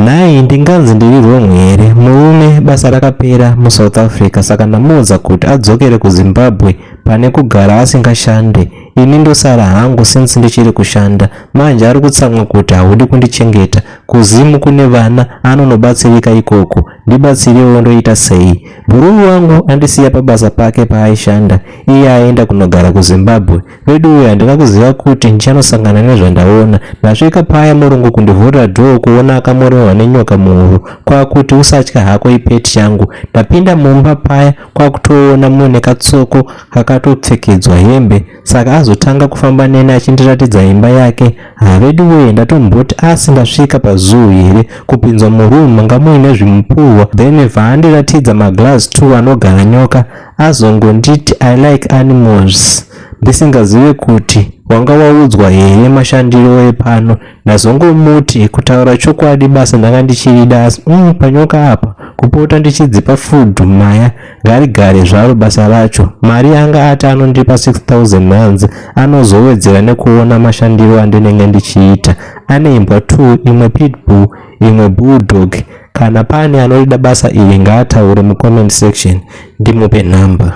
Nhai, ndinganzi ndiri wrong here? Murume basa rakapera muSouth Africa, saka ndamuudza kuti adzokere kuZimbabwe pane kugara asingashande. Ini ndosara hangu since ndichiri kushanda. Manje ari kutsamwa kuti haudi kundichengeta. KuZimu kune vana, anonobatsirika ikoko. Ndibatsirewo, ndoita sei? Bhururu wangu andisiya pabasa pake paaishanda, iye aenda kunogara kuZimbabwe. Veduwe, handina kuziva kuti ndichanosangana nezvandaona. Ndasvika paya, murungu kundivhurira door, kuona akamorehwa nenyoka muhuro, kwakuti, "Usatya hako, ipet yangu." Ndapinda mumba paya, kwakutoona mune katsoko kakatopfekedzwa hembe. Saka azotanga kufamba neni achindiratidza imba yake. Haveduwe, ndatomboti asi ndasvika pazoo here, kupinzwa muroom manga muine zvimupurwa. Then vaandiratidza maglass 2 anogara nyoka. Azongonditi, "I like animals," ndisingazive kuti wanga waudzwa here mashandiro epano. Ndazongomuti, kutaura chokwadi, basa ndanga ndichirida, asi panyoka apa, kupota ndichidzipa food, maya ngarigare zvaro basa racho. Mari anga ati anondipa 6000 rands, anozowedzera nekuona mashandiro andinenge ndichiita. Ane imbwa 2, imwe pitbull, imwe bulldog. Kana pane anorida basa iri, ngaataure mucomment section, ndimupe nhamba.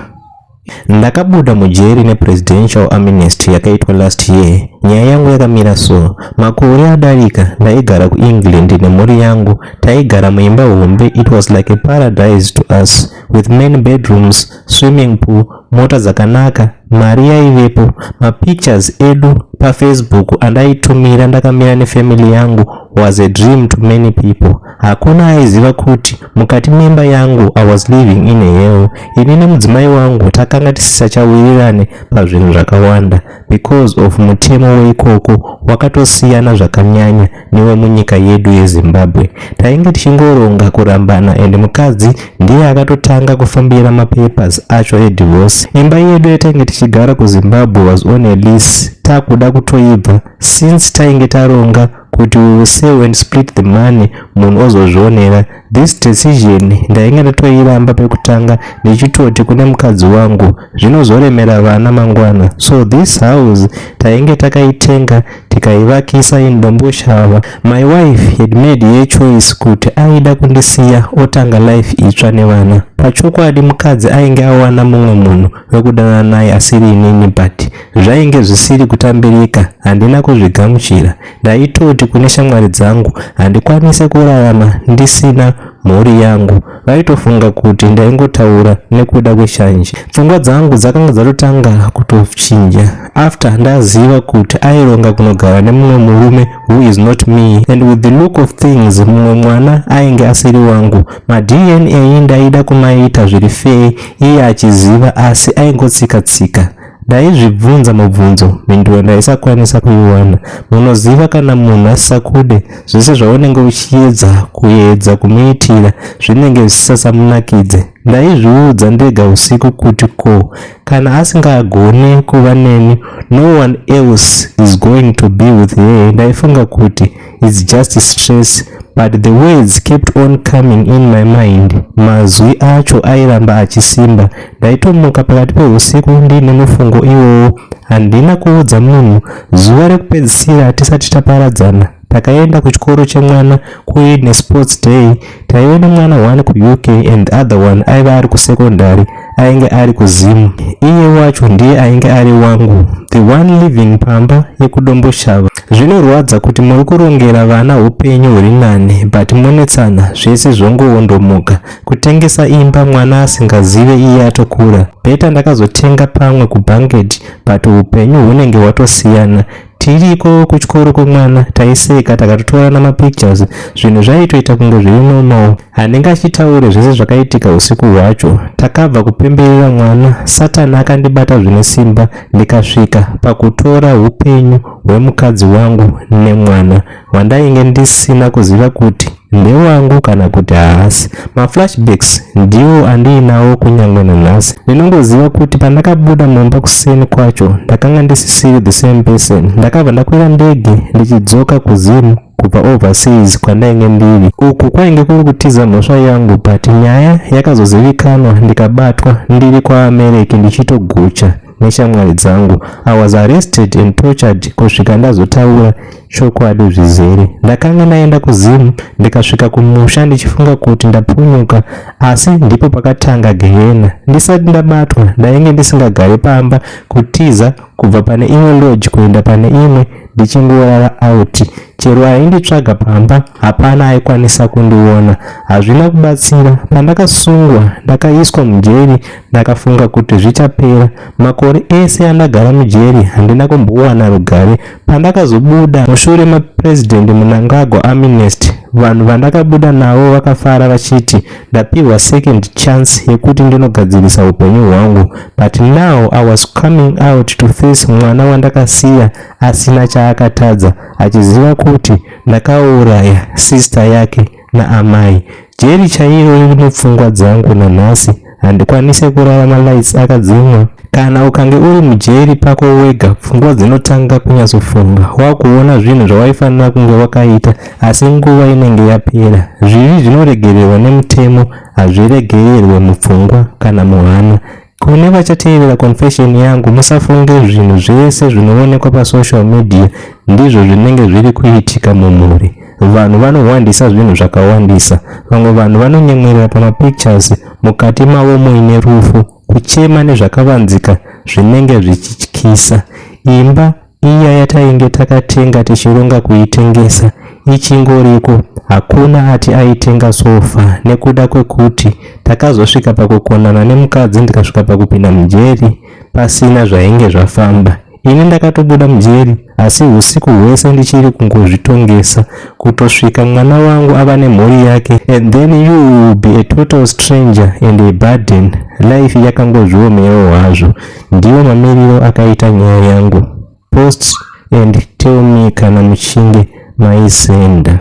Ndakabuda mujeri nepresidential amnesty yakaitwa last year. Nyaya yangu yakamira so: makore adarika ndaigara kuEngland nemhuri yangu. Taigara muimba hombe. It was like a paradise to us, with many bedrooms, swimming pool, mota dzakanaka. Mari yaivepo. Mapictures edu paFacebook andaitumira ndakamira nefamily yangu was a dream to many people. Hakuna aiziva kuti mukati memba yangu I was living in a hell. Ini nemudzimai wangu takanga tisisachawirirane pazvinhu zvakawanda because of mutemo weikoko wakatosiyana zvakanyanya newemunyika yedu yeZimbabwe. Tainge tichingoronga kurambana, and mukadzi ndiye akatotanga kufambira mapapers acho edivorce. Imba yedu yatainge tichigara kuZimbabwe was on a lease. Takuda kutoibva since tainge taronga kuti we will sell and split the money, munhu ozozvionera. This decision ndainge ndatoiramba pekutanga, ndichitoti kune mukadzi wangu zvinozoremera vana mangwana. So this house tainge takaitenga, tikaivakisa in Domboshava. My wife had made her choice kuti aida kundisiya, otanga life itsva nevana. Pachokwadi, mukadzi ainge awana mumwe munhu wekudanana naye asiri inini, but zvainge zvisiri kutambirika. Handina kuzvigamuchira. Ndaitoti kune shamwari dzangu handikwanisi kurarama ndisina mhuri yangu. Vaitofunga kuti ndaingotaura nekuda kweshanje. Pfungwa dzangu dzakanga dzatotanga kutochinja after ndaziva kuti aironga kunogara nemumwe murume who is not me, and with the look of things, mumwe mwana ainge asiri wangu. MaDNA ndaida kumaita zviri fair, iye achiziva, asi aingotsika-tsika. Ndaizvibvunza mubvunzo, mhinduro ndaisakwanisa kuiwana. Munoziva kana munhu asisakude, zvese zvaunenge uchiedza kuedza kumuitira zvinenge zvisisasamunakidze. Ndaizviudza ndega usiku kuti ko kana asingagone kuva neni, no one else is going to be with her. Ndaifunga kuti it's just stress, but the words kept on coming in my mind. Mazwi acho airamba achisimba. Ndaitomuka pakati peusiku ndiine mufungo iwowo. Handina kuudza munhu. Zuva rekupedzisira tisati taparadzana, takaenda kuchikoro chemwana kuine sports day. Taive nemwana one kuUK and the other one aiva ari kusecondary, ainge ari kuZimu. Iye wacho ndiye ainge ari wangu, the one living pamba yekuDomboshava. Zvinorwadza kuti muri kurongera vana upenyu huri nani, but monetsana, zvese zvongoondomoka. Kutengesa imba mwana asingazive, iye atokura. Better ndakazotenga pamwe kuBanket, but upenyu hunenge hwatosiyana. Tiriko kuchikoro kwemwana, taiseka, takatotorana mapictures. Zvinhu zvaitoita kunge zviri normal. Handingachitaure zvese zvakaitika usiku hwacho. Takabva kupemberera mwana, Satani akandibata zvine simba, ndikasvika pakutora upenyu hwemukadzi wangu nemwana wandainge ndisina kuziva kuti ndewangu kana kuti haasi. Maflashbacks ndiwo andiinawo kunyange nanhasi. Ndinongoziva kuti pandakabuda mumba kuseni kwacho, ndakanga ndisisiri the same person. Ndakabva ndakwira ndege ndichidzoka kuZimu kubva overseas kwandainge ndiri. Uku kwainge kuri kutiza mhosva yangu, but nyaya yakazozivikanwa, ndikabatwa ndiri kwaAmereki ndichitogucha. neshamwari dzangu. I was arrested and tortured kusvika ndazotaura chokwadi zvizere. Ndakanga ndaenda kuZim ndikasvika kumusha ndichifunga kuti ndapunyuka, asi ndipo pakatanga gehena. Ndisati ndabatwa ndainge ndisingagari pamba, kutiza kubva pane imwe lodge kuenda pane imwe, ndichingorara out. Chero ainditsvaga pamba hapana aikwanisa kundiona. Hazvina kubatsira. Pandakasungwa ndakaiswa mujeri, ndakafunga kuti zvichapera. Makore ese andagara mujeri handina kumbowana rugare. Pandakazobuda mushure maPurezidendi Mnangagwa amnesty, vanhu vandakabuda navo vakafara vachiti ndapiwa second chance yekuti ndinogadzirisa upenyu hwangu. But now I was coming out to face mwana wandakasiya asina chaakatadza, achiziva kuti ndakauraya sister yake naamai. Jeri chairo riri mupfungwa dzangu nanhasi. Handikwanisi kurara malights akadzimwa. Kana ukange uri mujeri pako wega, pfungwa dzinotanga kunyatsofunga, wakuona zvinhu zvawaifanira kunge wakaita, asi nguva inenge yapera. Zvivi zvinoregererwa nemutemo hazviregererwe mupfungwa kana muhana. Kune vachateerera confession yangu, musafunge zvinhu zvese zvinoonekwa pasocial media ndizvo zvinenge zviri kuitika mumhuri. Vanhu vanohwandisa zvinhu zvakawandisa. Vamwe vanhu vanonyemwerera pamapictures, mukati mavo muine rufu, kuchema nezvakavanzika zvinenge zvichityisa. Imba iya yatainge takatenga tichironga kuitengesa ichingoriko, hakuna ati aitenga so far, nekuda kwekuti takazosvika pakukonana nemukadzi, ndikasvika pakupinda mujeri pasina zvainge zvafamba. Ini ndakatobuda mujeri, asi usiku hwese ndichiri kungozvitongesa kutosvika mwana wangu ava nemhuri yake, and then you will be a total stranger and a burden. Life yakangozviomerawo hazvo. Ndiwo mamiriro akaita nyaya yangu. Post and tell me kana muchinge maisenda.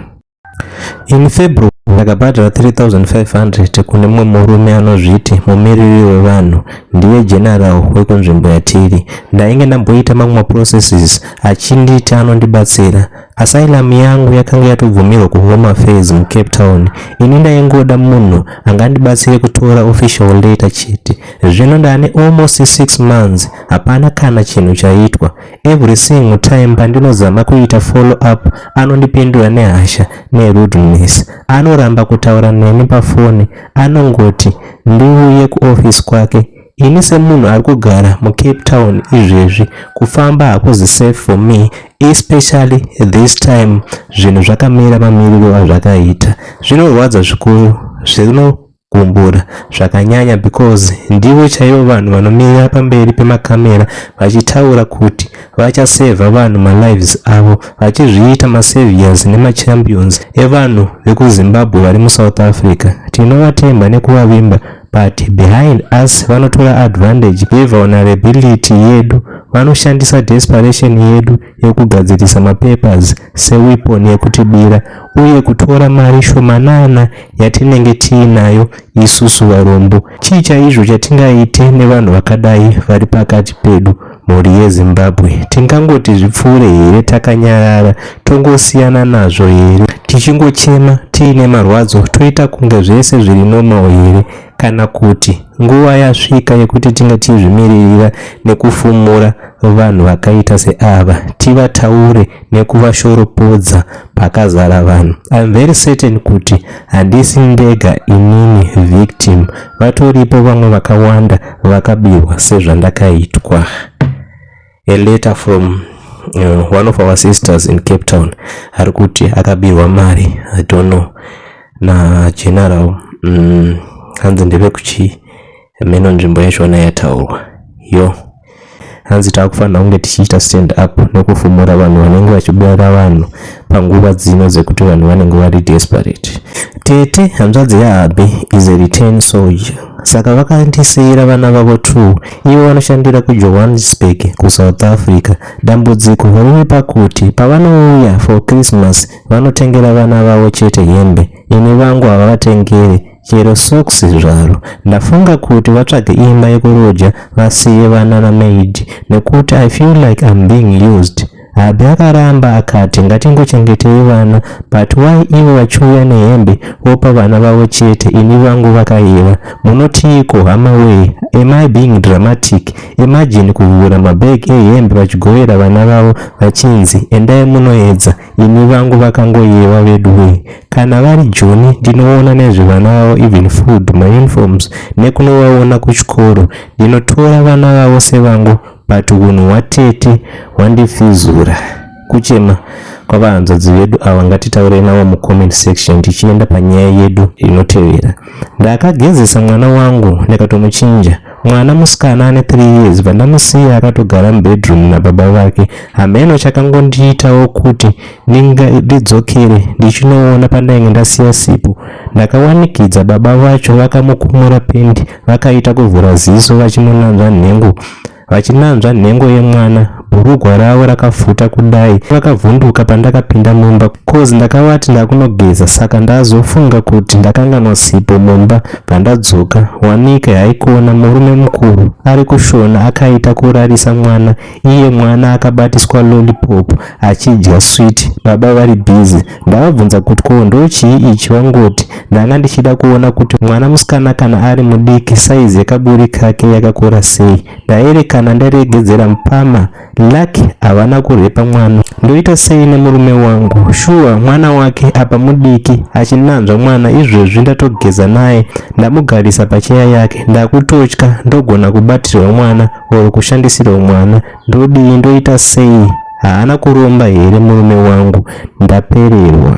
In February ndakabhadhara 3500 kune mumwe murume anozviti mumiriri wevanhu, ndiye general wekunzvimbo yatiri. Ndainge ndamboita mamwe maprocesses achinditi anondibatsira. Asylum yangu yakanga yatobvumirwa kuHome Affairs muCape Town. Ini ndaingoda munhu angandibatsire kutora official letter chete. Zvino ndane almost 6 months, hapana kana chinhu chaitwa. Every single time pandinozama kuita follow up, anondipindura nehasha nerudeness. Anoramba kutaura neni pafoni, anongoti ndiuye kuofisi kwake. Ini semunhu ari kugara muCape Town izvezvi, kufamba hakuzi safe for me, especially this time zvinhu zvakamira mamiriro azvakaita. Zvinorwadza zvikuru, zvinogumbura zvakanyanya, because ndivo chaivo vanhu vanomira pamberi pemakamera vachitaura kuti vachasevha vanhu malives avo, vachizviita masaviors nemachampions evanhu vekuZimbabwe vari muSouth Africa. Tinovatemba nekuvavimba, but behind us vanotora advantage yevulnerability yedu. Vanoshandisa desperation yedu yekugadzirisa mapapers seweapon yekutibira uye kutora mari shomanana yatinenge tiinayo isusu varombo. Chii chaizvo chatingaite nevanhu vakadai vari pakati pedu, mhuri yeZimbabwe? Tingangoti zvipfuure here takanyarara, tongosiyana nazvo here, tichingochema tiine marwadzo, toita kunge zvese zviri normal here, kana kuti nguva yasvika yekuti tinge tichizvimiririra nekufumura vanhu vakaita seava, tivataure nekuvashoropodza pakazara vanhu? I am very certain kuti handisi ndega inini victim. Vatoripo vamwe vakawanda vakabirwa sezvandakaitwa. A letter from one of our sisters in Cape Town, ari kuti akabirwa mari, I don't know, nageneral. Hanzi ndevekuchi meno nzvimbo yachona yataurwa yo. Hanzi taakufanira kunge tichiita stand up nekufumura vanhu vanenge vachibira vanhu panguva dzino dzekuti vanhu vanenge vari desperate. Tete, hanzvadzi yahubby, is a return soldier, saka vakandisiyira vana vavo two. Ivo vanoshandira kuJohannesburg, kuSouth Africa. Dambudziko riri pakuti pavanouya for Christmas vanotengera vana vavo chete hembe. Ini vangu havavatengeri chero socks zvaro. Ndafunga kuti vatsvage imba yekuroja, vasiye vana namaid, nekuti I feel like I'm being used. Hubby akaramba akati ngatingochengetei vana, but why ivo vachiuya nehembe vopa vana vavo chete, ini vangu vakayeva? Munotiiko, hama wee? Am I being dramatic? Imagine kuvhura mabhegi ehembe vachigovera vana vavo, vachinzi endai munoedza, ini vangu vakangoyewa. Vedu wee, kana vari Joni ndinoona nezvevana vavo, even food, mauniforms nekunovaona kuchikoro. Ndinotora vana vavo sevangu, but unhu hwatete hwandifizura. Kuchema kwavahanzvadzi vedu ava. Ngatitaurei navo mucomment section. Tichienda panyaya yedu inotevera, ndakagezesa mwana wangu ndikatomuchinja. Mwana musikana ane 3 years. Vandamusiya akatogara mubedroom nababa vake. Hameno chakangondiitawo kuti ndidzokere ndichinoona pandainge ndasiya sipo. Ndakawanikidza baba vacho vakamukumura pendi, vakaita kuvhura ziso vachimunanzva nhengo, vachinanzva nhengo yemwana, bhurugwa ravo rakafuta kudai. Vakavhunduka pandakapinda mumba, cause ndakavati ndakunogeza. Saka ndazofunga kuti ndakanganwa sipo mumba. Bvandadzoka, wanike haikona, murume mukuru ari kushona akaita kurarisa mwana, iye mwana akabatiswa lollipop achidya sweet, baba vari busy. Ndavabvunza kuti ko ndochii ichi? Wangoti ndanga ndichida kuona kuti mwana musikana kana ari mudiki, saizi yekaburi kake yakakura sei. Ndaerekana ndaregedzera mupama. Lucky havana kurepa mwana. Ndoita sei nemurume wangu? Shuwa, mwana wake apa mudiki, achinanzva mwana. Izvezvi ndatogeza naye, ndamugarisa pacheya yake. Ndakutotya ndogona kubatirwa mwana or kushandisirwa mwana. Ndodii? Ndoita sei? Haana kuromba here murume wangu? Ndapererwa.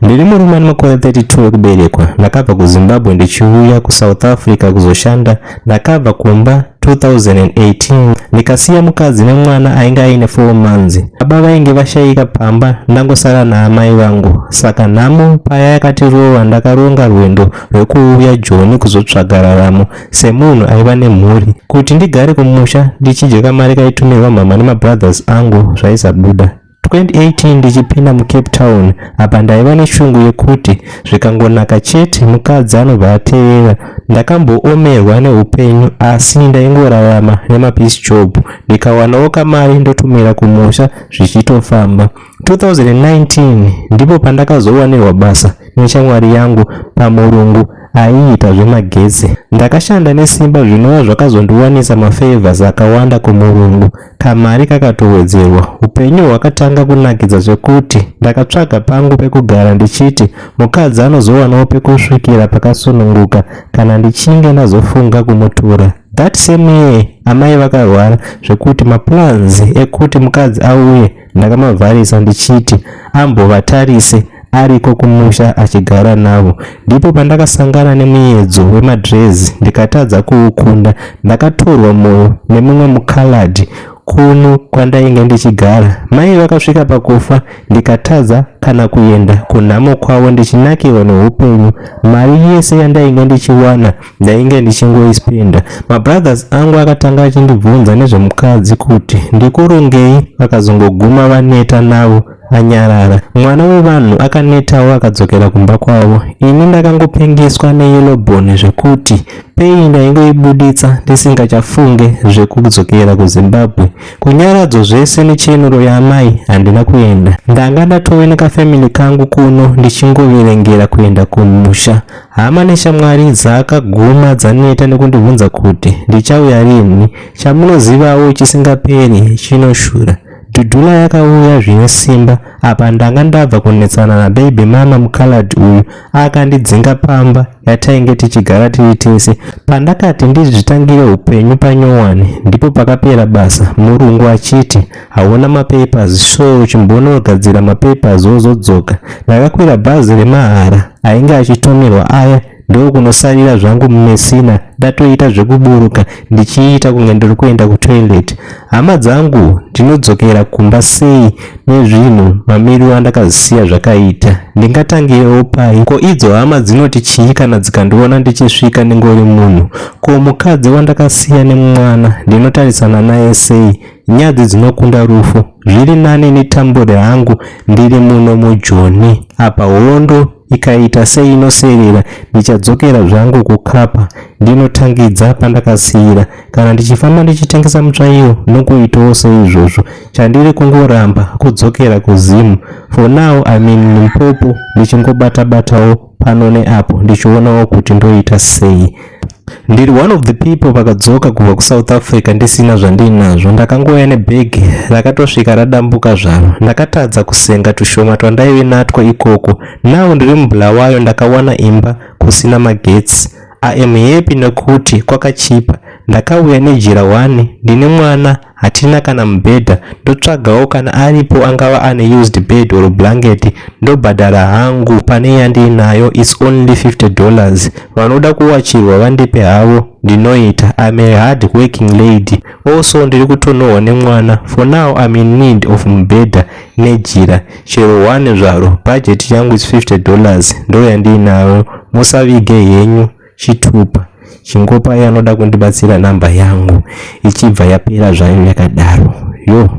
Ndiri murume ane makore 32 ekuberekwa. Ndakabva kuZimbabwe ndichiuya kuSouth Africa kuzoshanda. Ndakabva kumba 2018, ndikasiya mukadzi nemwana ainge aine 4 months. Baba vainge vashayika pamba, ndangosara naamai vangu. Saka nhamo paya yakatirova, ndakaronga rwendo rwekuuya Joni kuzotsvaga raramo semunhu aiva nemhuri. Kuti ndigare kumusha ndichidya kamari kaitumirwa mama nemabrothers angu zvaisabuda. 2018 ndichipinda muCape Town apa, ndaiva neshungu yekuti zvikangonaka chete mukadzi anobva ateerera. Ndakamboomerwa neupenyu, asi ndaingorarama nemapiece job. Ndikawanawo kamari ndotumira kumusha, zvichitofamba. 2019 ndipo pandakazowanirwa basa neshamwari yangu pamurungu aiita zvemagetsi. Ndakashanda nesimba, zvinova zvakazondiwanisa mafavours akawanda kumurungu. Kamari kakatowedzerwa. Upenyu hwakatanga kunakidza zvekuti ndakatsvaga pangu pekugara, ndichiti mukadzi anozowanawo pekusvikira pakasununguka kana ndichinge ndazofunga kumutora. That same year amai vakarwara zvekuti maplans ekuti mukadzi auye ndakamavharisa, ndichiti ambovatarise ariko kumusha achigara navo. Ndipo pandakasangana nemuedzo wemadrugs, ndikatadza kuukunda. Ndakatorwa mwoyo nemumwe mukaladhi kuno kwandainge ndichigara. Mai vakasvika pakufa, ndikatadza kana kuenda kunhamo kwavo ndichinakirwa neupenyu. Mari yese yandainge ndichiwana ndainge ndichingoispenda. Mabrothers angu akatanga achindibvunza nezvemukadzi kuti ndikurongei. Vakazongoguma vaneta navo, anyarara. Mwana wevanhu akanetawo, akadzokera kumba kwavo. Ini ndakangopengeswa neyellowbone zvekuti pay ndaingoibuditsa ndisingachafunge zvekudzokera kuZimbabwe. Kunyaradzo zvese nechenuro yaamai handina kuenda. Ndanga ndatove nekafamily kangu kuno, ndichingoverengera kuenda kumusha. Hama neshamwari dzakaguma dzaneta nekundibvunza kuti ndichauya rini. Chamunozivawo, chisingaperi chinoshura. Dhudhula yakauya zvine simba. Apa ndanga ndabva kunetsana nababy mama mucolored uyu akandidzinga pamba yatainge tichigara tiri tese. Pandakati ndizvitangire upenyu panyowani, ndipo pakapera basa, murungu achiti hauna mapapers, so chimbonogadzira mapapers wozodzoka. Ndakakwira bhazi remahara ainge achitumirwa aya, ndokunosarira zvangu muMessina. Ndatoita zvekuburuka ndichiita kunge ndiri kuenda kutoilet. Hama dzangu, ndinodzokera kumba sei nezvinhu mamiriro andakazisiya zvakaita? Ndingatangirewo pai? Ko idzo hama dzinoti chii kana dzikandiona ndichisvika ndingori munhu? Ko mukadzi wandakasiya nemwana ndinotarisana naye sei? Nyadzi dzinokunda rufu. Zviri nani nitambure hangu ndiri muno muJoni. Apa hondo. Ikaita seinoserera, ndichadzokera zvangu kukapa ndinotangidza pandakasiyira. Kana ndichifamba ndichitengesa mutsvairo, nokuitawo seizvozvo. Chandiri kungoramba kudzokera kuZimu. For now I'm in Limpopo, ndichingobata-batawo pano neapo, ndichionawo kuti ndoita sei. Ndiri one of the people vakadzoka kubva kuSouth Africa ndisina zvandinazvo. Ndakangouya nebhegi rakatosvika radambuka zvaro. Ndakatadza kusenga tushoma twandaive natwo ikoko. Now ndiri muBulawayo, ndakawana imba kusina magetsi. I am happy nekuti kwakachipa. Ndakauya nejira 1, ndine mwana, hatina kana mubhedha. Ndotsvagawo kana aripo angava ane used bed or blanket, ndobhadhara hangu. Pane yandiinayo is only $50. Vanoda kuwachirwa vandipe havo, ndinoita. I'm a hard working lady also, ndiri kutonhorwa nemwana. For now I'm in need of mubhedha nejira, chero one zvaro. Budget yangu is $50, ndo yandiinayo. Musavige henyu chitupa, chingopa anoda kundibatsira namba yangu. Ichibva yapera zvayo yakadaro. Yo,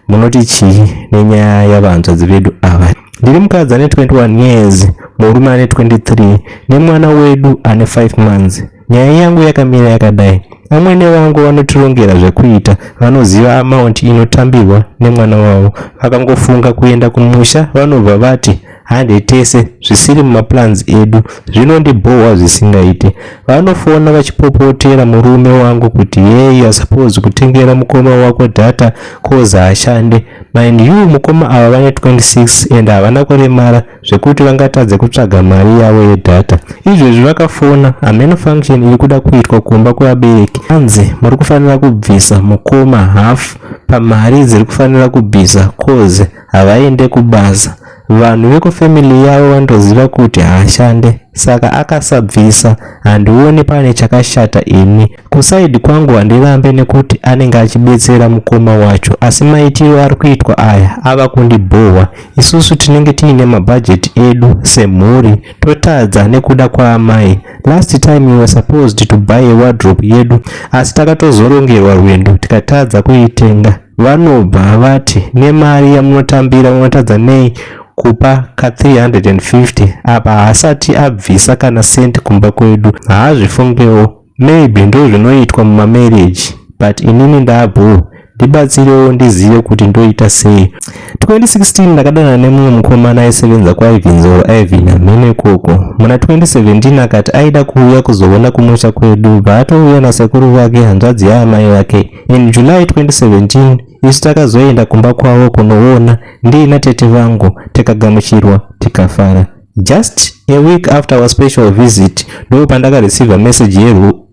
munoti chii nenyaya yavanzvadzi vedu ava? Ndiri mukadzi ane 21 years, murume ane 23, nemwana wedu ane 5 months. Nyaya yangu yakamira yakadai: amwene vangu vanotirongera zvekuita. Vanoziva amount inotambirwa nemwana wavo. Vakangofunga kuenda kumusha, vanobva vati hande tese, zvisiri mumaplans edu. Zvinondibhohwa zvisingaiti. Vanofona vachipopotera murume wangu kuti, "Hey, you suppose kutengera mukoma wako data, 'cause haashande." Mind you, mukoma ava vane 26 and havana kuremara zvekuti vangatadze kutsvaga mari yavo yedata. Izvezvi vakafona, hameno function iri kuda kuitwa kumba kwevabereki, anzi muri kufanira kubvisa mukoma half pamari dziri kufanira kubvisa, 'cause havaende kubasa. Vanhu vekufamily yavo vanotoziva kuti haashande, saka akasabvisa handioni pane chakashata. Ini kuside kwangu handirambe nekuti anenge achibetsera mukoma wacho, asi maitiro ari kuitwa aya ava kundibhohwa. Isusu tinenge tiine mabhajeti edu semhuri, totadza nekuda kwaamai. Last time we were supposed to buy a wardrobe yedu, asi takatozorongerwa rwendo tikatadza kuitenga. Vanobva vati, "Nemari yamunotambira munotadza nei kupa ka350?" Apa haasati abvisa kana senti kumba kwedu. Haazvifungewo, maybe ndo zvinoitwa mumamarriage, but inini ndabho. Ndibatsirewo ndizive kuti ndoita sei. 2016 ndakadanana nemumwe mukomana aisevenza kwaIvins or Ivin, hameno ikoko. Muna 2017 akati aida kuuya kuzoona kumusha kwedu, bva atouya nasekuru vake, hanzvadzi yaamai vake. In July 2017 isu takazoenda kumba kwavo kunoona ndiina tete vangu, tikagamuchirwa tikafara. Just a week after our special visit ndo pandakareceiva message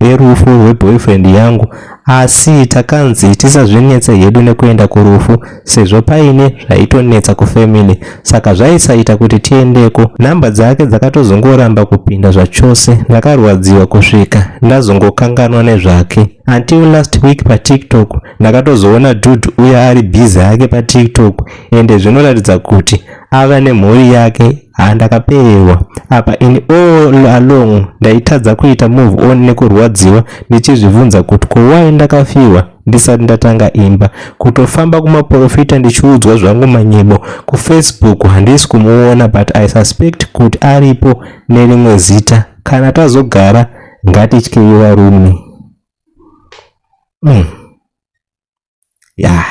yerufu rweboyfriend yangu, asi takanzi tisazvinetse hedu nekuenda kurufu sezvo paine zvaitonetsa kufamily, saka zvaisaita kuti tiendeko. Nhamba dzake dzakatozongoramba kupinda zvachose. Ndakarwadziwa kusvika ndazongokanganwa nezvake until last week paTikTok ndakatozoona dude uya ari busy hake paTikTok, ende zvinoratidza kuti ava nemhuri yake. Handakapererwa apa. In all along ndaitadza kuita move on nekurwadziwa, ndichizvibvunza kuti ko why ndakafiwa ndisati ndatanga imba. Kutofamba kumaprofita ndichiudzwa zvangu manyebo. KuFacebook handisi kumuona, but I suspect kuti aripo nerimwe zita. Kana tazogara, ngatityei varume. Ya,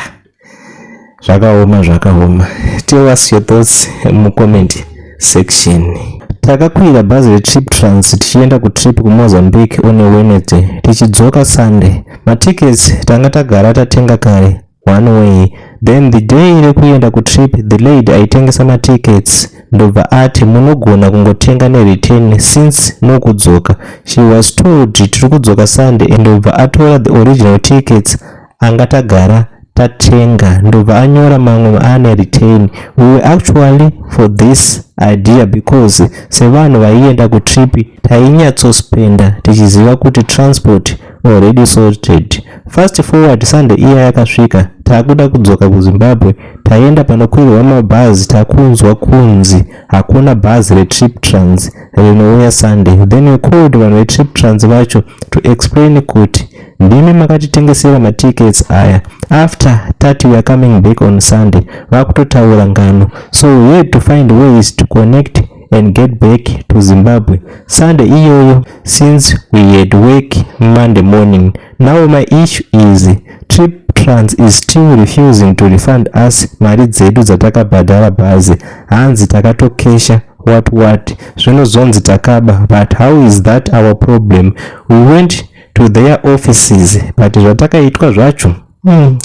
zvakaoma, zvakaoma. Tell us your thoughts mucomment section. Takakwira bhazi reTrip Trans tichienda kutrip kuMozambique on a Wednesday, tichidzoka Sunday. Matickets tanga tagara tatenga kare, one way. Then the day rekuenda kutrip, the lady aitengesa matickets ndobva ati, "Munogona kungotenga nereturn since nokudzoka." She was told tiri kudzoka Sunday, ndobva atora the original tickets anga tagara tatenga, ndobva anyora mamwe ane return. We were actually for this idea because sevanhu vaienda kutrip tainyatsospenda tichiziva kuti transport already sorted. Fast forward, Sunday iya yakasvika, taakuda kudzoka kuZimbabwe. Taenda panokwirwa mabhazi, takunzwa kunzi hakuna bhazi reTrip Trans rinouya Sunday. Then we called vanhu veTrip Trans vacho to explain kuti ndimi makatitengesera matickets aya after tati we are coming back on Sunday. Vakutotaura ngano, so we had to find ways to connect And get back to Zimbabwe Sunday iyoyo, since we had work Monday morning. Now my issue is Trip Trans is still refusing to refund us mari dzedu dzatakabhadhara bhazi. Hanzi takatokesha, what what, zvinozonzi takaba, but how is that our problem? We went to their offices, but zvatakaitwa zvacho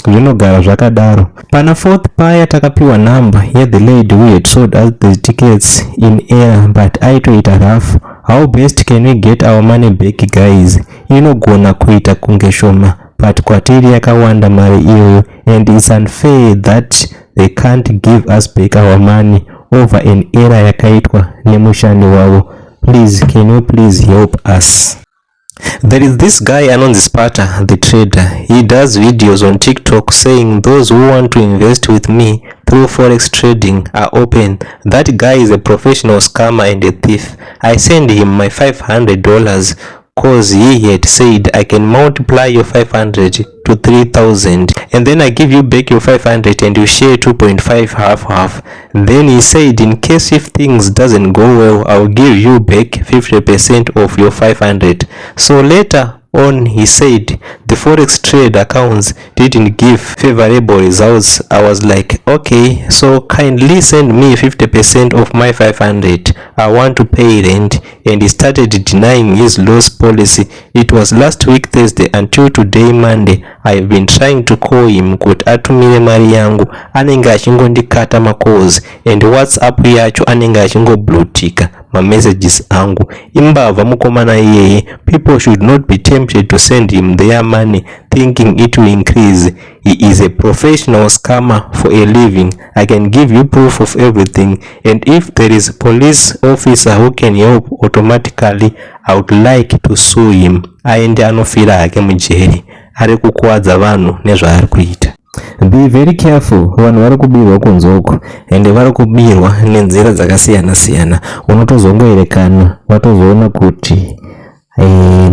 zvinogara zvakadaro. Pana fourth paya takapiwa number yethe lady who had sold us the tickets in error, but aitoita rough. How best can we get our money back, guys? Inogona kuita kunge shoma, but kwatiri yakawanda mari iyoyo, and it's unfair that they can't give us back our money over an error yakaitwa nemushandi wavo. Please, can you please help us? There is this guy anonzi Sparta the Trader. He does videos on TikTok saying those who want to invest with me through forex trading are open. That guy is a professional scammer and a thief. I send him my $500 'cause he had said, "I can multiply your 500 to 3000 and then I give you back your 500 and you share 2.5 half half." Then he said, "In case if things doesn't go well, I'll give you back 50% of your 500." So later on he said the forex trade accounts didn't give favorable results. I was like, "Okay, so kindly send me 50% of my 500. I want to pay rent." And he started denying his loss policy. It was last week Thursday. Until today, Monday, I've been trying to call him kuti atumire mari yangu. Anenge achingondikata macalls, and WhatsApp yacho anenge achingoblutika mamessages angu. Imbavha mukomana iyeye. People should not be tempted to send him their money thinking it will increase. He is a professional scammer for a living. I can give you proof of everything, and if there is a police officer who can help automatically, I would like to sue him. Aende anofira hake mujeri. Ari kukuwadza vanhu nezvaari kuita. Be very careful. Vanhu vari kubirwa kunze uku, ende vari kubirwa nenzira dzakasiyana siyana. Unotozongoerekana watozoona kuti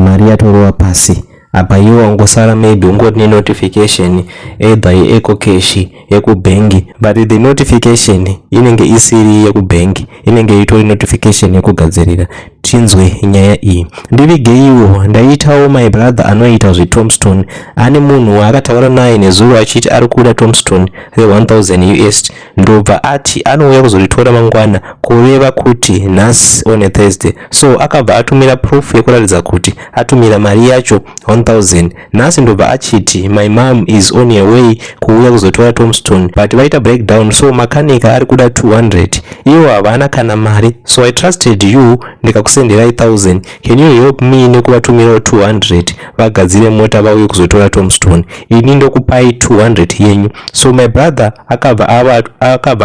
mari yatorova pasi apa, iwe wangosara maybe ungori nenotification either yeEcoCash, yekubhengi, but the notification inenge isiri yekubhengi, inenge itori notification yekugadzirira. Tinzwe nyaya iyi. Ndivigeiwo. Ndaitawo my brother anoita zvetombstone. Ane munhu waakataura naye nezuro achiti ari kuda tombstone re1000 US. Ndobva ati anouya kuzoritora mangwana, kureva kuti nhasi on a Thursday. So akabva atumira proof yekuratidza kuti atumira mari yacho 1000 nhasi. Ndobva achiti, "My mom is on her way kuuya kuzotora tombstone, but vaita breakdown, so makanika ari kuda 200. Ivo havana kana mari. So I trusted you, ndikakusenderai 1000. Can you help me nekuvatumirawo 200 vagadzire mota, vauye kuzotora tombstone? Ini ndokupai 200 yenyu." So my brother akabva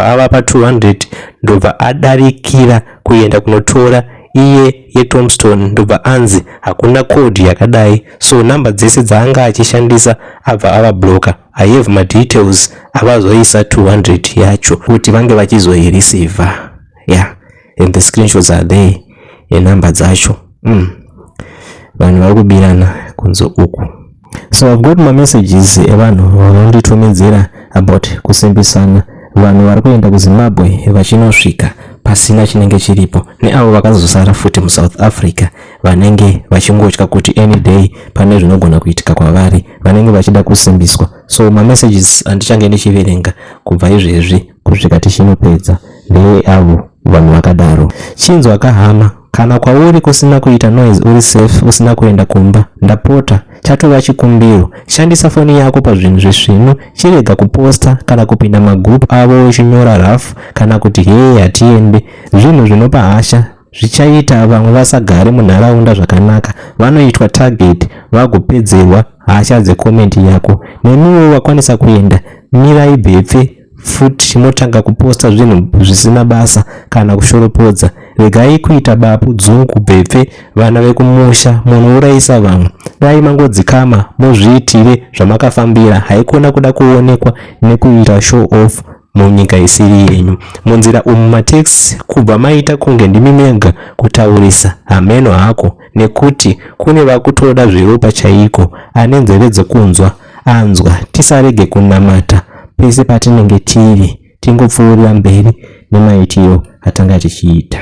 avapa 200, ndobva adarikira kuenda kunotora iye yetombstone. Ndobva anzi hakuna code yakadai. So namba dzese dzaanga achishandisa abva avabloka. I have madetails avazoisa 200 yacho kuti vange vachizoireceiva. Yeah, and the screenshots are there yenhamba dzacho. Vanhu vari kubirana kunze uku. So I've got mamessages evanhu vanonditumidzira about kusimbisana, vanhu vari kuenda kuZimbabwe vachinosvika pasina chinenge chiripo, neavo vakazosara futi muSouth Africa vanenge vachingotya kuti any day pane zvinogona kuitika kwavari, vanenge vachida kusimbiswa. So mamessages andichange ndichiverenga kubva izvezvi kusvika tichinopedza ndeyeavo vanhu vakadaro. Chinzwa kahama, kana kwauri kusina kuita noise, uri safe, usina kuenda kumba, ndapota, chatova chikumbiro, shandisa foni yako pazvinhu zvisvinu. Chirega kuposta kana kupinda magroup avo uchinyora rough kana kuti hee, hatiende. Zvinhu zvinopa hasha, zvichaita vamwe vasagare munharaunda zvakanaka. Vanoitwa target, vagopedzerwa hasha dzecomment yako. Nemiwo wakwanisa kuenda, mirai bhepfe futi motanga kuposta zvinhu zvisina basa kana kushoropodza. Regai kuita bapu, dzungu, bhepfe. Vana vekumusha munourayisa vamwe. Dai mangodzikama muzviitire zvamakafambira. Haikona kuda kuonekwa nekuita show off munyika isiri yenyu. Munzira umu mataxi kubva maita kunge ndimi mega kutaurisa. Hameno hako, nekuti kune vakutoda zveropa chaiko. Ane nzeve dzekunzwa anzwa. Tisarege kunamata pese patinenge tiri, tingopfuurira mberi nemaitiro atanga tichiita.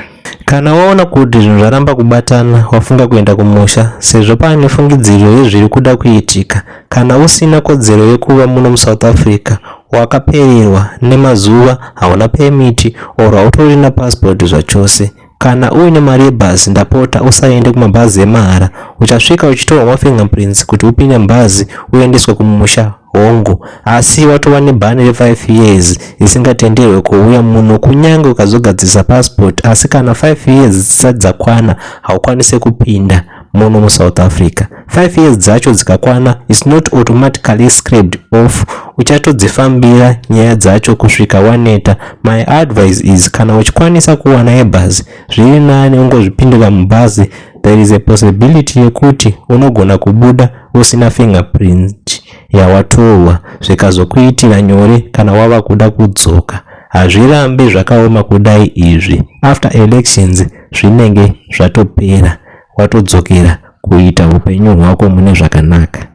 Kana waona kuti zvinhu zvaramba kubatana, wafunga kuenda kumusha sezvo paine fungidziro yezviri kuda kuitika, kana usina kodzero yekuva muno muSouth Africa, wakapererwa nemazuva, hauna permit or hautorina passport zvachose, kana uine mari yebhazi, ndapota usaende kumabhazi emahara. Uchasvika uchitorwa mafingerprints kuti upinde mubhazi uendeswe kumusha. Hongu, asi watova neban re5 years isingatenderwe kuuya muno, kunyange ukazogadzirisa passport. Asi kana 5 years dzisati dzakwana, haukwanisi kupinda muno muSouth Africa. 5 years dzacho dzikakwana, is not automatically scraped off. Uchatodzifambira nyaya dzacho kusvika waneta. My advice is, kana uchikwanisa kuwana yebhazi, zviri nani ungozvipindira mubhazi. There is a possibility yekuti unogona kubuda usina fingerprint yawatorwa, zvikazokuitira nyore kana wava kuda kudzoka. Hazvirambi zvakaoma kudai izvi. After elections zvinenge zvatopera, watodzokera kuita upenyu hwako mune zvakanaka.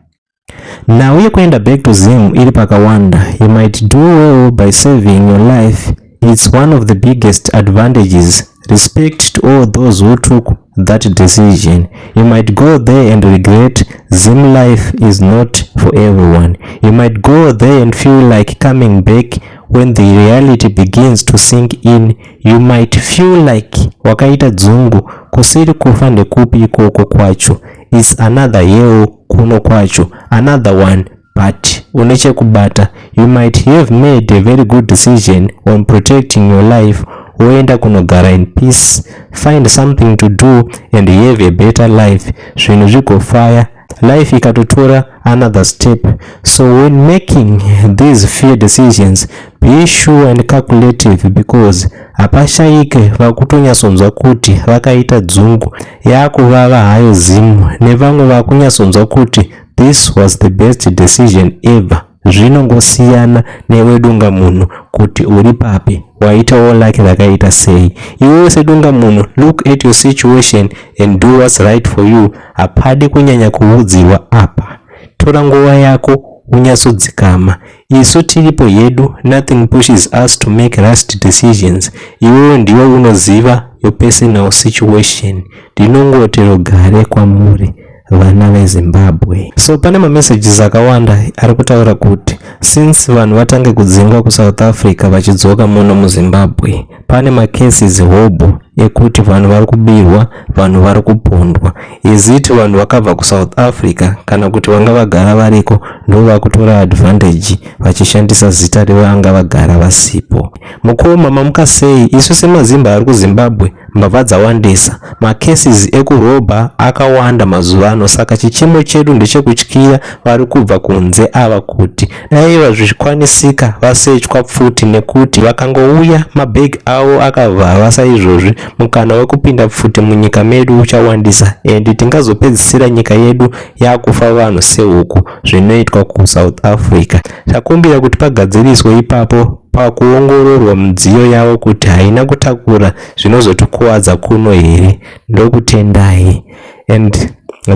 Nhau yekuenda back to Zim iri pakawanda. You might do well by saving your life. It's one of the biggest advantages. Respect to all those who took that decision. You might go there and regret. Zim life is not for everyone. You might go there and feel like coming back when the reality begins to sink in. You might feel like wakaita dzungu, kusiri kufa ndekupi ikoko kwacho. Is another hell kuno kwacho, another one, but une chekubata. You might have made a very good decision on protecting your life, woenda kunogara in peace, find something to do and have a better life. Zvinhu zvigofaya, life ikatotora another step. So when making these fear decisions, be sure and calculative, because hapashayike vakutonyatsonzwa kuti vakaita dzungu, yaakuvava hayo Zimu, nevamwe vakunyatsonzwa kuti this was the best decision ever. Zvinongosiyana newe dunga munhu kuti uri papi, waitawo luck rakaita sei. Iwewe sedunga munhu, look at your situation and do what's right for you. Hapadi kunyanya kuudzirwa apa. Tora nguva yako unyatsodzikama. Isu tiripo yedu. Nothing pushes us to make rash decisions. Iwewe ndiwe unoziva your personal situation. Ndinongoti rugare kwamuri, vana veZimbabwe. So pane mamessages akawanda ari kutaura kuti since vanhu vatange kudzingwa kuSouth Africa vachidzoka muno muZimbabwe, pane macases hobho ekuti vanhu vari kubirwa, vanhu vari kupondwa. Iziti vanhu vakabva kuSouth Africa kana kuti vanga vagara variko ndo vakutora advantage vachishandisa zita revanga vagara vasipo. Mukoma, mamuka sei? Isu semaZimba ari kuZimbabwe, mbavha dzawandisa, macases ekurobha akawanda mazuva ano. Saka chichemo chedu ndechekutyira vari kubva kunze ava kuti dai zvichikwanisika vasechwa pfuti, nekuti vakangouya mabhegi avo akavharwa saizvozvi, mukana wekupinda pfuti munyika medu uchawandisa and tingazopedzisira nyika yedu yakufa vanhu sehuku zvinoitwa kuSouth Africa. Takumbira kuti pagadziriswe ipapo pakuongororwa midziyo yavo kuti haina kutakura zvinozotikuvadza kuno here. Ndokutendai. And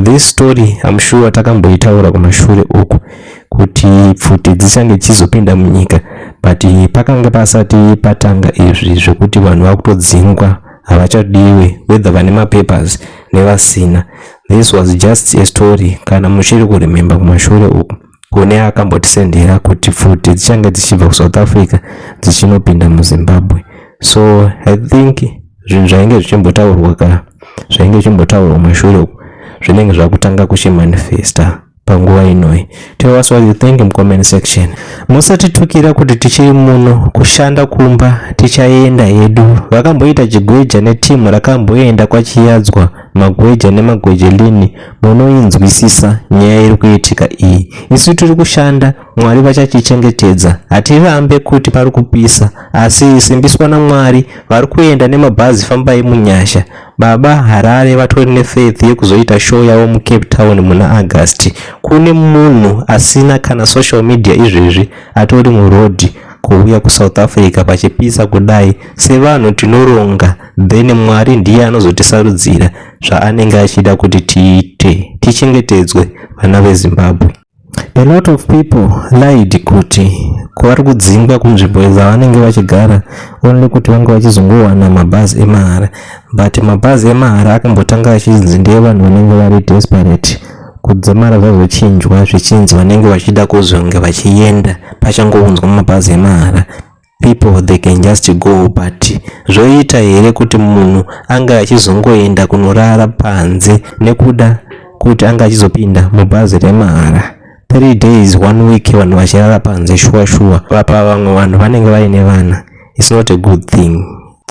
this story, I'm sure takamboitaura kumashure uku kuti pfuti dzichange dzichizopinda munyika, but pakanga pasati patanga izvi zvekuti vanhu vakutodzingwa, havachadiwe, whether vane mapapers nevasina. This was just a story. Kana muchiri kuremember kumashure uku, kune akambotisendera kuti pfuti dzichange dzichibva kuSouth Africa dzichinopinda muZimbabwe. So I think zvinhu zvainge zvichimbotaurwa ka, zvainge zvichimbotaurwa kumashure uku, zvinenge zvakutanga kuchimanifesta panguva inoi. Tell us what you think in comment section. Musatitukira kuti tichiri muno kushanda kumba, tichaenda hedu. Vakamboita chigweja netimu rakamboenda kwachiyadzwa magweja nemagwejelini, munoinzwisisa nyaya iri kuitika iyi. Isu tiri kushanda, Mwari vachachichengetedza. Hatirambe kuti pari kupisa, asi simbiswa naMwari. Vari kuenda nemabhazi, fambai munyasha. Baba Harare vatori nefaith yekuzoita show yavo muCape Town muna August. Kune munhu asina kana social media izvezvi atori murodhi kuuya kuSouth Africa pachipisa kudai. Sevanhu tinoronga, then Mwari ndiye anozotisarudzira zvaanenge achida kuti tiite. Tichengetedzwe, vana veZimbabwe. A lot of people lied kuti vari kudzingwa kunzvimbo dzavanenge vachigara, only kuti vange vachizongowana mabhazi emahara. But mabhazi emahara akambotanga achinzi ndeyevanhu vanenge vari desperate. Kudzamara zvazochinjwa, zvichinzi vanenge vachida kuzonge vachienda, pachangounzwa mabhazi emahara, people, they can just go. But zvoita here kuti munhu ange achizongoenda kunorara panze nekuda kuti ange achizopinda mubhazi remahara? 3 days, one week, vanhu vachirara panze, shuwa shuwa? Vapa vamwe vanhu vanenge vaine vana. It's not a good thing.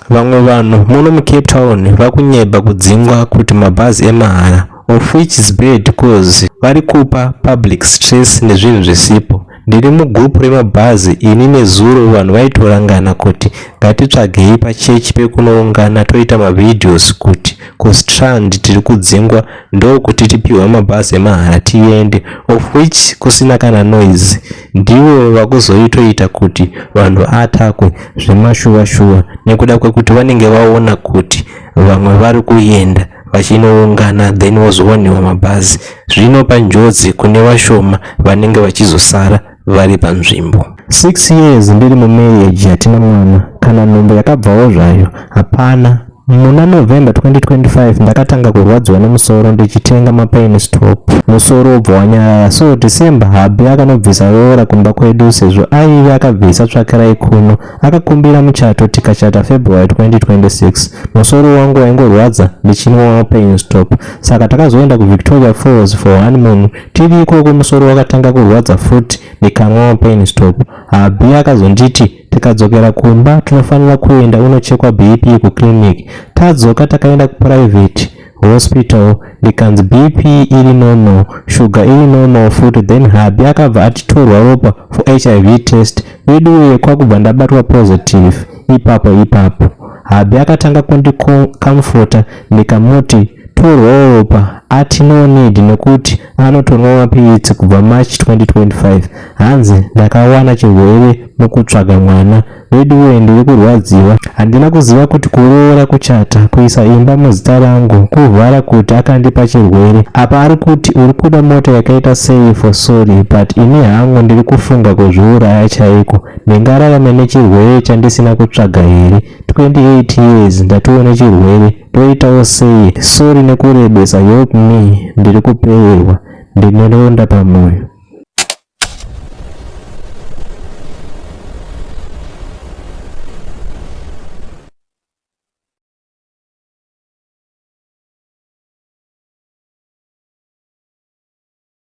Vamwe vanhu muno muCape Town vakunyeba kudzingwa kuti mabhazi emahara, of which is bad, cause vari kupa public stress nezvinhu zvisipo. Ndiri mugurupu remabhazi ini. Nezuro vanhu vaitorangana kuti ngatitsvagei pachechi pekunoungana, toita mavideos kuti kuStrand tiri kudzingwa, ndokuti tipiwe mabhazi emahara tiende, of which kusina kana noise. Ndivo vakuzoitoita kuti vanhu atakwe zvemashuwa-shuwa, nekuda kwekuti vanenge vaona kuti vamwe vari kuenda vachinoungana, then vozowaniwa mabhazi. Zvinopa njodzi kune vashoma vanenge vachizosara vari panzvimbo. 6 years ndiri mumarriage, hatina mwana, kana nhumbu yakabvawo zvayo hapana. Muna November 2025 ndakatanga kurwadziwa nemusoro, ndichitenga mapain stop, musoro wobva wanyarara. So December hubby akanobvisa roora kumba kwedu, sezvo aive akabvisa tsvakirai kuno. Akakumbira muchato, tikachata February 2026. Musoro wangu waingorwadza, ndichinwa mapain stop. Saka takazoenda kuVictoria Falls for honeymoon. Tiri ikoko musoro wakatanga kurwadza futi, ndikanwa mapain stop. Hubby akazonditi tikadzokera kumba tinofanira kuenda unochekwa BP kuclinic. Tadzoka takaenda kuprivate hospital, ndikanzi BP iri normal, shuga iri normal futi. Then hubby akabva atitorwa ropa for HIV test. Veduwe, kwakubva ndabatwa positive ipapo ipapo. Hubby akatanga kundicomforta. Ndikamuti torwawo ropa, ati no need, nekuti anotonwa mapiritsi kubva March 2025. Hanzi ndakawana chirwere mukutsvaga mwana. Veduwe, ndiri kurwadziwa. Handina kuziva kuti kuroora, kuchata, kuisa imba muzita rangu, kuvhara kuti akandipa chirwere. Apa ari kuti uri kuda mota yakaita sei for sorry, but ini hangu ndiri kufunga kuzviuraya chaiko. Ndingararame nechirwere chandisina kutsvaga here? 28 years ndatione chirwere, ndoitawo sei? Sorry nekurebesa, help me, ndiri kupererwa, ndine ronda pamwoyo.